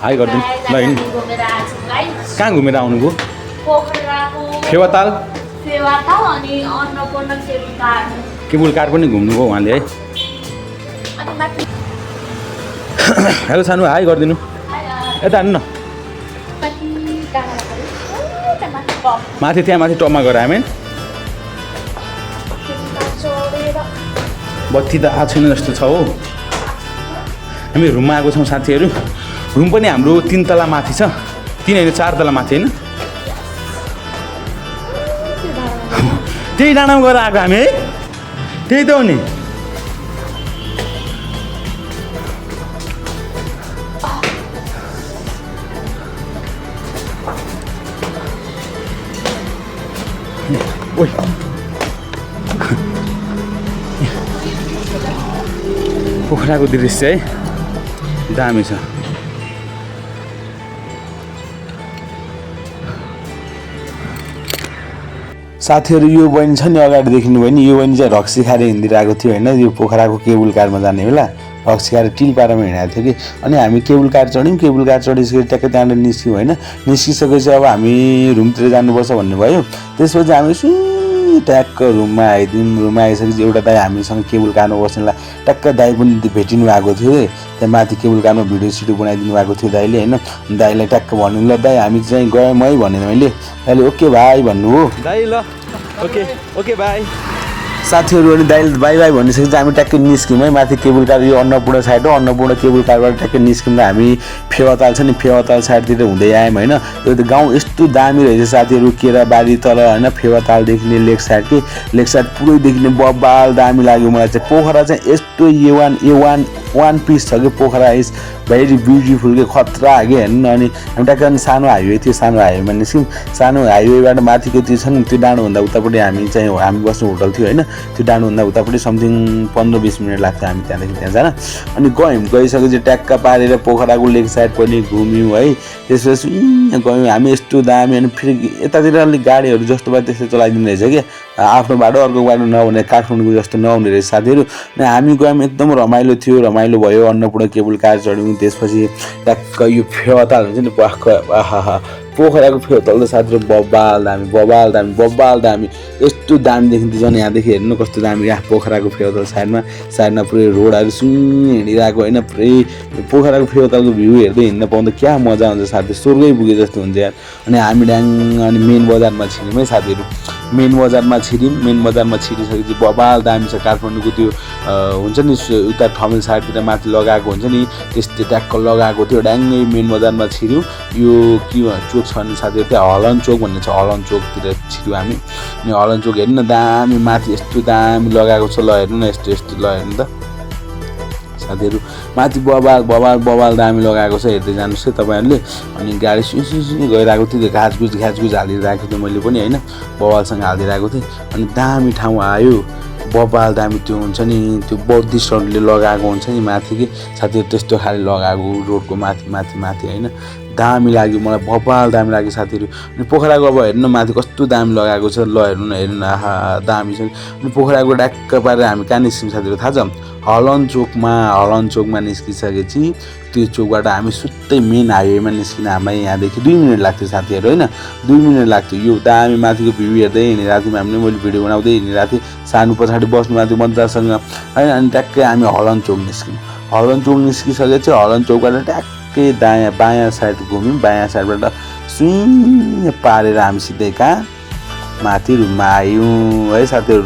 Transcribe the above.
high गरिदिनु ल हिँड कहाँ घुमेर आउनुभयो फेवाताल केबुल कार पनि घुम्नुभयो उहाँले है हेलो सानो हाई गरिदिनु यता हान्नु न माथि त्यहाँ माथि टपमा गएर हामी बत्ती त आएको छैन जस्तो छ हो हामी रुममा आएको छौँ साथीहरू रुम पनि हाम्रो 3 तला माथि छ 3 होइन 4 तला माथि होइन त्यही डाँडामा गएर आएको हामी है त्यही त हो नि ओइ पोखराको दृश्य है दामी छ साथीहरू यो बहिनी छ नि अगाडि देखिनु भयो नि यो बहिनी चाहिँ रक्सी खाएर हिँडिरहेको थियो होइन यो पोखराको केबुल कारमा जाने बेला रक्सी खाएर टिल पारामा हिँडेको थियो कि अनि हामी केबुल कार चढ्यौँ केबुल कार चढिसकेर ट्याक्कै त्यहाँबाट निस्क्यौँ होइन निस्किसकेपछि अब हामी रुमतिर जानुपर्छ भन्ने भयो त्यसपछि हामी ट्याक्क रुममा आइदियौँ रुममा आइसकेपछि एउटा दाइ हामीसँग केबुल कारमा बस्नेलाई ट्याक्क दाइ पनि भेटिनु भएको थियो त्यहाँ माथि केबुल कारमा भिडियो सिडियो बनाइदिनु भएको थियो दाइले होइन दाइलाई ट्याक्क भन्नु ल दाइ हामी चाहिँ गयौँ है भनेर मैले दाइले ओके भाइ भन्नु हो दाइ ल ओके ओके भाइ साथीहरू अनि दाइले बाई बाई भनिसकेपछि हामी ट्याक्कै निस्क्यौँ है माथि केबुल कार यो अन्नपूर्ण साइड हो अन्नपूर्ण केबुल कारबाट ट्याक्कै निस्क्यौँ र हामी फेवाताल छ नि फेवाताल साइडतिर हुँदै आयौँ होइन यो त गाउँ यस्तो दामी रहेछ साथीहरू केराबारी तल होइन फेवातालदेखि लिएर लेक साइड पुरै देखिने बब्बाल दामी लाग्यो मलाई चाहिँ पोखरा चाहिँ यस्तो वान पिस छ कि पोखरा इज भेरी ब्युटिफुल के खतरा कि हेर्नु न अनि हामी ट्याक्कै सानो हाइवे थियो सानो हाइवेमा निस्क्यौँ सानो हाइवेबाट माथिको त्यो छ नि त्यो डाँडोभन्दा उतापट्टि हामी बस्ने होटल थियो होइन त्यो डाँडोभन्दा उतापट्टि समथिङ 15-20 मिनट लाग्थ्यो हामी त्यहाँदेखि त्यहाँ जान अनि गइसकेपछि ट्याक्क पारेर पोखराको लेक साइड पनि घुम्यौँ है त्यसपछि गयौँ हामी यस्तो दामी अनि फेरि यतातिर अलिक गाडीहरू जस्तो भयो त्यस्तै चलाइदिनु रहेछ क्या आफ्नो बाटो अर्को बाटो नहुने काठमाडौँको जस्तो नहुने रहेछ साथीहरू अनि हामी गयौँ एकदम रमाइलो थियो रमाइलो भयो अन्नपूर्ण केबुल कार चढ्यौँ त्यसपछि ट्याक्क यो फेवाताल हुन्छ नि आहा पोखराको फेवाताल त साथीहरू बब्बाल दामी यस्तो दामी देखिन्थ्यो झन् यहाँदेखि हेर्नु कस्तो दामी यहाँ पोखराको फेवाताल साइडमा पुरै रोडहरू हिँडिरहेको होइन पुरै पोखराको फेवातालको भ्यू हेर्दै हिँड्न पाउँदा क्या मजा हुन्छ साथी स्वर्गै पुगे जस्तो हुन्छ यार अनि हामी अनि मेन बजारमा छिर्यौँ है साथीहरू मेन बजारमा छिरिसकेपछि बब्बाल दामी छ काठमाडौँको त्यो हुन्छ नि उता ठमेल साइडतिर माथि लगाएको हुन्छ नि त्यस्तै ट्याक्क लगाएको थियो ड्याङ्गै मेन बजारमा छिर्यौँ यो के चोक छ भने साथीहरू त्यहाँ हलन चोक भन्ने छ हलन चोकतिर छिर्यौँ हामी अनि हलन चोक हेर्नु न दामी माथि यस्तो दामी लगाएको छ ल हेर्नु न यस्तो ल हेर्नु त साथीहरू माथि बबाल दामी लगाएको छ हेर्दै जानुहोस् है तपाईँहरूले अनि गाडी सुई गइरहेको थियो त्यो घाँसगुज हालिरहेको थियो मैले पनि होइन बबालसँग हालिदिरहेको थिएँ अनि दामी ठाउँ आयो बबाल दामी त्यो हुन्छ नि त्यो बौद्धिस्टहरूले लगाएको हुन्छ नि माथि कि साथीहरू त्यस्तो खाले लगाएको रोडको माथि होइन दामी लाग्यो मलाई बब्बाल दामी लाग्यो साथीहरू अनि पोखराको अब हेर्नु माथि कस्तो दामी लगाएको छ ल हेर्नु न आहा दामी छ अनि पोखराको ड्याक्क पारेर हामी कहाँ निस्क्यौँ साथीहरू थाहा छ हलन चोकमा निस्किसकेपछि त्यो चोकबाट हामी सुत्तै मेन हाइवेमा निस्किन हामीलाई यहाँदेखि 2 मिनट लाग्थ्यो साथीहरू होइन 2 मिनट लाग्थ्यो यो दामी माथिको भ्यू हेर्दै हिँडिरहेको थियौँ हामीले मैले भिडियो बनाउँदै हिँडिरहेको थिएँ सानो पछाडि बस्नुमा थियो मजासँग होइन अनि ट्याक्कै हामी हलन चोक निस्किसकेपछि हलन चोकबाट ट्याक्कै बायाँ साइड घुम्यौँ बायाँ साइडबाट सुई पारेर हामी सिधै कहाँ माथि रुममा आयौँ है साथीहरू